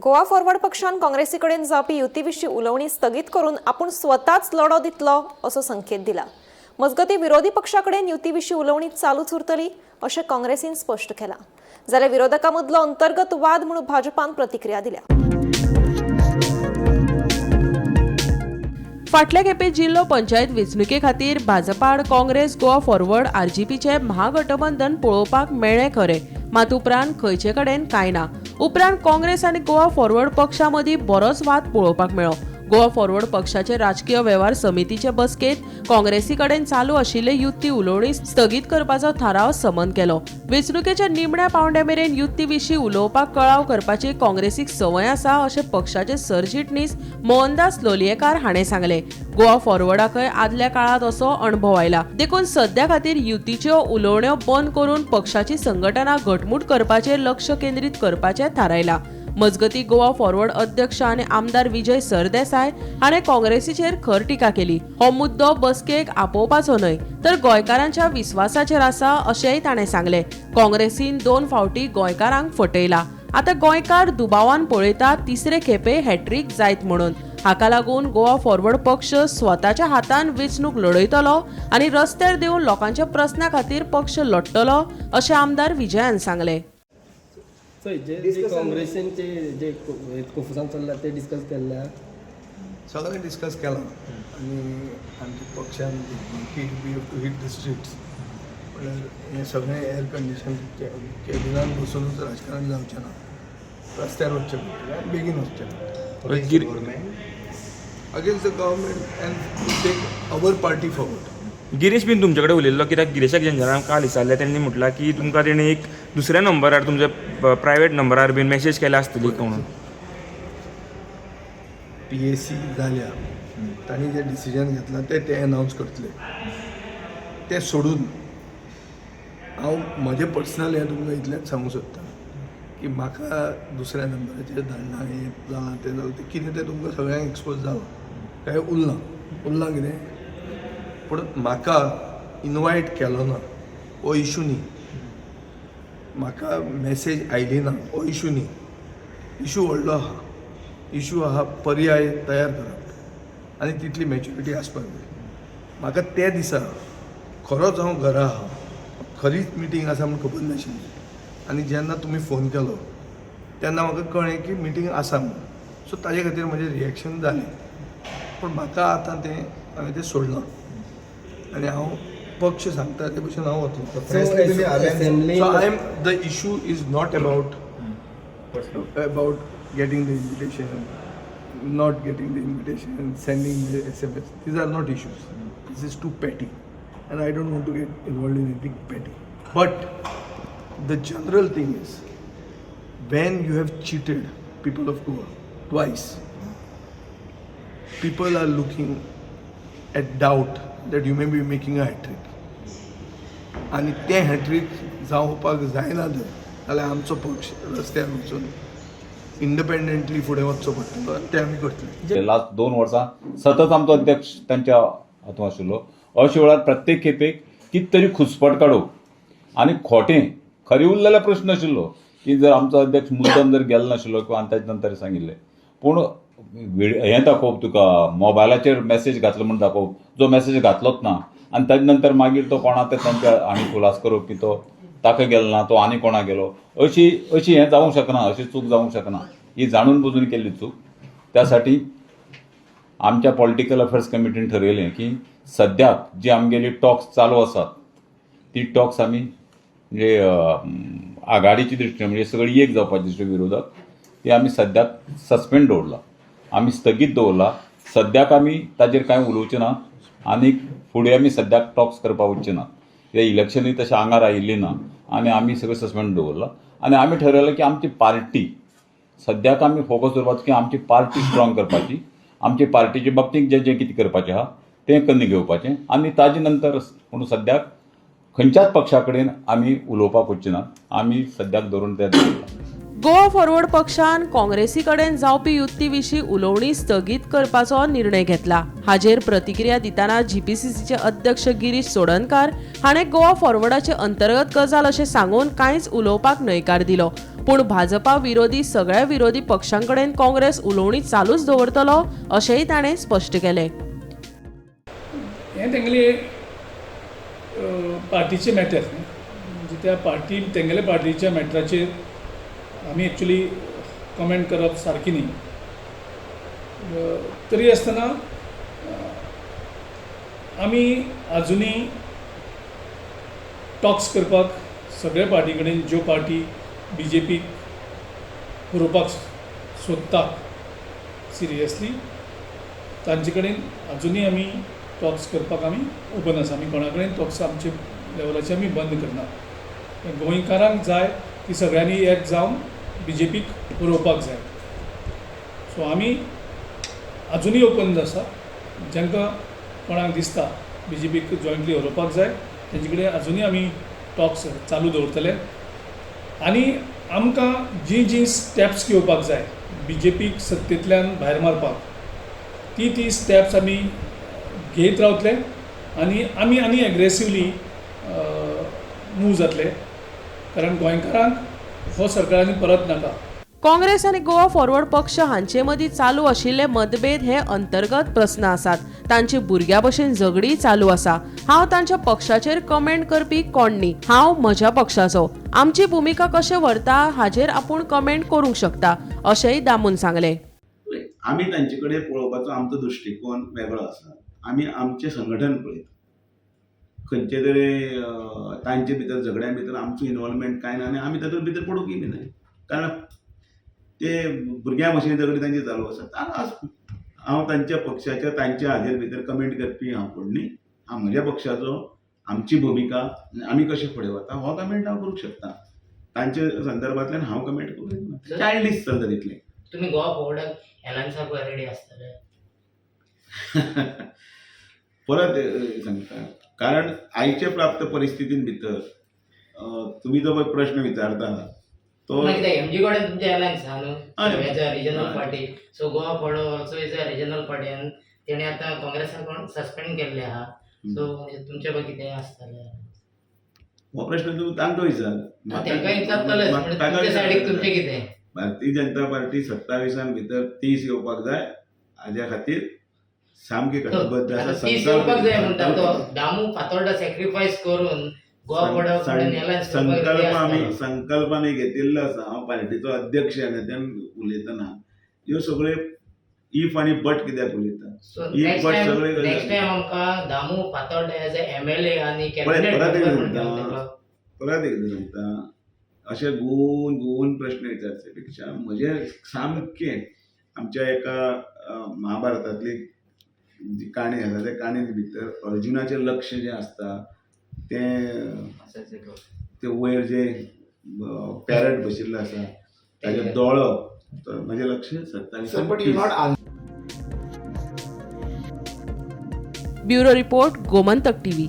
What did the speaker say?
Goa forward पक्षान काँग्रेसी कडेन जावपी युती विशीं उलोवणी स्थगीत करून आपूण स्वताच लढो दितलो असो संकेत दिला. मजगतीं, विरोधी पक्षा कडेन युती विशीं उलोवणी चालूच उरतली अशें काँग्रेसीन स्पश्ट केलां. जाल्यार विरोधकां मदलो अंतर्गत वाद म्हणून भाजपान प्रतिक्रिया दिल्या. फाटल्या खेपे जिल्लो पंचायत वेंचणुके खातीर भाजपा आड काँग्रेस, गोवा फॉरवर्ड, आरजीपीचे महागठबंधन पळोवपाक मेळ्ळें खरें, मात उपरांत खंयचे कडेन कांय ना. उपरांत काँग्रेस आनी गोवा फॉरवर्ड पक्षा मदीं बरोच वाद पळोवपाक मेळ्ळो. गोवा फॉरवर्ड पक्षाचे राजकीय वेव्हार समितीचे बसकेंत काँग्रेसी कडेन चालू आशिल्ले युती उलोवणी स्थगीत करपाचो थाराव संमत केलो. वेंचणुकेच्या निमण्या पावंड्या मेरेन युती विशीं उलोवपाक कळाव करपाची काँग्रेसीक संवय आसा अशें पक्षाचे सरचिटणीस मोहनदास लोलयेकार हाणें सांगलें. गोवा फॉरवर्डाकय आदल्या काळांत असो अणभव आयला, देखून सध्या खातीर युतीच्यो उलोवण्यो बंद करून पक्षाची संघटना घटमूट करपाचेर लक्ष केंद्रीत करपाचें थारायलां. मजगतीं, गोवा फॉरवर्ड अध्यक्ष आनी आमदार विजय सरदेसाय हाणें काँग्रेसीचेर खर टिका केली. हो मुद्दो बसकेक आपोवपाचो न्हय तर गोंयकारांच्या विस्वासाचेर आसा अशेंय ताणें सांगलें. काँग्रेसीन दोन फावटी गोंयकारांक फटयला. आतां गोंयकार दुबावान पळयतात तिसरे खेपे हॅट्रीक जायत म्हणून. हाका लागून गोवा फॉरवर्ड पक्ष स्वताच्या हातान वेंचणूक लढयतलो आनी रस्त्यार देंवन लोकांच्या प्रस्ना खातीर पक्ष लढटलो अशें आमदार विजयान सांगलें. चोय, जे जे काँग्रेसीन जे कोफुसांव चल्ला ते डिस्कस केल्ले. सगळें डिस्कस केलां आनी आमच्या पक्षान की we have to hit the streets. म्हणल्यार हें सगळें एअर कंडिशन कॅबिनान बसुनूच राजकारण जावचें ना. रस्त्यार वचचें पडटलें आनी बेगीन वचचें पडटलें against the government and take our party forward. Girish बीन तुमचे कडेन उलयल्लो? कित्याक गिरीशाक जेन्ना काल विचारलें, तेणी म्हटलां की तुमकां तेणी एक दुसऱ्या नंबरार, तुमच्या प्रायवेट नंबरार बीन मॅसेज केल्या आसतली म्हणून. पीएसी जाल्या, तांणी जें डिसिजन घेतलां तें ते अनावन्स करतले. तें सोडून हांव म्हजें पर्सनल हें तुमकां इतलेंच सांगूंक सोदता की म्हाका दुसऱ्या नंबराचेर धाडना, हें जालां, तें जालां, तें कितें तें तुमकां सगळ्यांक एक्सपोज जालां. काय उरलां उरलां कितें? पूण म्हाका इनवायट केलो ना हो इशू न्ही, म्हाका मॅसेज आयली ना हो इशू न्ही. इशू व्हडलो आहा. इशू आहा पर्याय तयार करप आनी तितली मॅच्युरिटी आसपाक जाय. म्हाका त्या दिसा खरोच हांव घरा आहा, खरीच मिटींग आसा म्हूण खबर नाशिल्ली आनी जेन्ना तुमी फोन केलो तेन्ना म्हाका कळ्ळें की मिटींग आसा म्हणून. सो ताजे खातीर म्हजें रिएक्शन जालें, पूण म्हाका आतां तें हांवें तें सोडलां आनी हांव पक्ष सांगता ते भशेन हांव वतलो. Assembly So I am the issue is not about getting the invitation, not getting the invitation, sending the SMS. These are not issues. This is too petty. And I don't want to get involved in anything petty. But the general thing is, when you have cheated people of Goa twice, people are looking at doubt that you may be making a hat trick. आनी तें hat-trick जावपाक जायना जर जाल्यार आमचो पक्ष रस्त्यार वचून इंडिपेंडंटली फुडें वचचो पडटलो आनी तें आमी करतले. लास्ट 2 वर्सां सतत आमचो अध्यक्ष तांच्या हातूंत आशिल्लो. अशे वेळार प्रत्येक खेपेक कितें तरी खुसपट काडप आनी खोटें खरें उरलें जाल्यार प्रश्न आशिल्लो की जर आमचो अध्यक्ष मुद्दम जर गेलो नाशिल्लो किंवा आनी ताजे नंतर सांगिल्लें, पूण हें दाखोवप, तुका मोबायलाचेर मॅसेज घातलो म्हूण दाखोवप, जो मॅसेज घातलोच ना, आनी ताजे नंतर मागीर तो कोणा ते तांच्या आनी खुलास करप की तो ताका गेलो ना, तो आनी कोणा गेलो. अशी अशी हें जावंक शकना, अशी चूक जावंक शकना. ही जाणून बुजून केल्ली चूक. त्यासाठी आमच्या पॉलिटिकल अफेर्स कमिटीन ठरयलें की सद्याक जी आमगेली टॉक्स चालू आसात ती टॉक्स आमी म्हणजे आघाडीची दृश्टीन, म्हणजे सगळी एक जावपाची दृश्टीन विरोधक, ती आमी सद्याक सस्पेंड दवरला, आमी स्थगीत दवरला. सद्याक आमी ताजेर कांय उलोवचे ना आनी फुडें आमी सद्याक टॉक्स करपाक वचचे ना, कित्याक इलेक्शनूय तशें आंगार आयिल्ली ना आनी आमी सगळें सस्पेंड दवरला. आनी आमी ठरयलां की आमची पार्टी सद्याक आमी फोकस दवरपाचो की आमची पार्टी स्ट्रॉंग करपाची, आमची पार्टीचे बाबतींत जें जें कितें करपाचें आहा तें करून घेवपाचें आनी ताजे नंतर. पूण सद्याक खंयच्याच पक्षा कडेन आमी उलोवपाक वचचे ना. आमी सद्याक धरून तें दवरलां. गोवा फॉरवर्ड पक्षान काँग्रेसी कडेन जावपी युती विशीं उलोवणी स्थगीत करपाचो निर्णय घेतला. हाजेर प्रतिक्रिया दितना जीपीसीसीचे अध्यक्ष गिरीश चोडणकार हाणें गोवा फॉरवर्डाचे अंतर्गत गजाल अशें सांगून कांयच उलोवपाक न्हयकार दिलो. पूण भाजपा विरोधी सगळ्या विरोधी पक्षां कडेन काँग्रेस उलोवणी चालूच दवरतलो अशेंय ताणें स्पश्ट केलें. हें तेंगेले पार्टीचें मॅटर न्ही, म्हणजे त्या पार्टी तेंगेले पार्टीच्या मॅटराचेर आमी एक्चुली कमेंट करप सारकी न्ही. तरी आसतना आमी आजुनूय टॉक्स करपाक सगळ्या पार्टी कडेन, ज्यो पार्टी बी जे पीक हरोवपाक सोदता सिरियसली, तांचे कडेन आजुनूय आमी टॉक्स करपाक आमी ओपन आसा. आमी कोणा कडेन टॉक्स आमचे लेवलाचे आमी बंद करना. गोंयकारांक जाय की सगळ्यांनी एक जावन बी जे पीक हरोवपाक जाय. सो आमी आजुनूय ओपन आसा. जांकां कोणाक दिसता बी जे पीक जॉयंटली हरोवपाक जाय, तेंचे कडेन आजुनूय आमी टॉक्स चालू दवरतले. आनी आमकां जी जी स्टेप्स घेवपाक जाय बी जे पीक सत्तेंतल्यान भायर मारपाक, ती ती स्टेप्स आमी घेयत रावतले आनी आमी आनी एग्रेसिवली मूव जातले, कारण गोंयकारांक हो सरकार आनी परत नाका. काँग्रेस आनी गोवा फॉरवर्ड पक्ष हांचे मदीं चालू आशिल्ले मतभेद हे अंतर्गत प्रस्न आसात. तांची भुरग्यां भशेन झगडी चालू आसा. हांव तांच्या पक्षाचेर कमेंट करपी कोण न्ही. हांव म्हज्या पक्षाचो, आमची भुमिका कशें व्हरता हाजेर आपूण कमेंट करूंक शकता अशेंय दामून सांगलें. आमी तांचे कडेन पळोवपाचो आमचो दृश्टिकोन वेगळो आसा. आमी आमचें संघटन पळयता. खंयचे तरी तांचे भितर झगड्या भितर आमचो इनवॉल्वमेंट कांय ना आनी आमी तातूंत भितर पडूंकय बी न्हय, कारण ते भुरग्यां भशेन झगडी तांची चालू आसा. हांव तांच्या पक्षाच्या तांच्या हाजेर भितर कमेंट करपी हांव कोण न्ही. हांव म्हज्या पक्षाचो, आमची भुमिका आनी आमी कशें फुडें वता हो कमेंट हांव करूंक शकता. तांच्या संदर्भांतल्यान हांव कमेंट करूंक शकना. चायल्डीश चलता तितलें. तुमी गोवा फॉरवर्डाक एलायन्साक रेडी आसतले? परत सांगता, कारण आयचे प्राप्त परिस्थितीन भितर तुमी जो पळय प्रश्न विचारता तो मागीर एमजी कडेन तुमचें एलायन्स आहा न्हू, as a regional party. So Goa forward also is a regional party आनी तेणी आतां काँग्रेसाक सस्पेंड केल्लें आहा. सो तुमचें पळय कितें आसतलें हो प्रश्न तूं तांकां विचार. तांकां विचारतलेच, तुमच्या सायडीक तुमचें कितें? भारतीय जनता पार्टी 27 भितर 30 येवपाक जाय हाज्या खातीर सामकी कटिबद्ध आसा. 30 येवपाक जाय म्हणटा तो दामू फातोर्डा सॅक्रिफायस करून गोवा फॉरवर्डा कडेन एलायन्स संकल्प आमी संकल्प आमी घेतिल्लो आसा. हांव पार्टीचो अध्यक्ष ह्या नात्यान उलयतना ह्यो सगळ्यो if आनी बट कित्याक उलयता. नेक्स्ट टायम आमकां Damu Fatorda as a MLA आनी कॅबिनेट परत एकदां सांगता, अशें गोवन गोवन प्रश्न विचारचे पेक्षा म्हजें सामकें आमच्या एका महाभारतांतली जी काणी आसा त्या काणयेन भितर अर्जुनाचें लक्ष जें आसता तें तें वयर जे पॅरट बशिल्लो आसा ताजे दोळो, म्हजें लक्ष 27. Bureau report, Gomantak TV.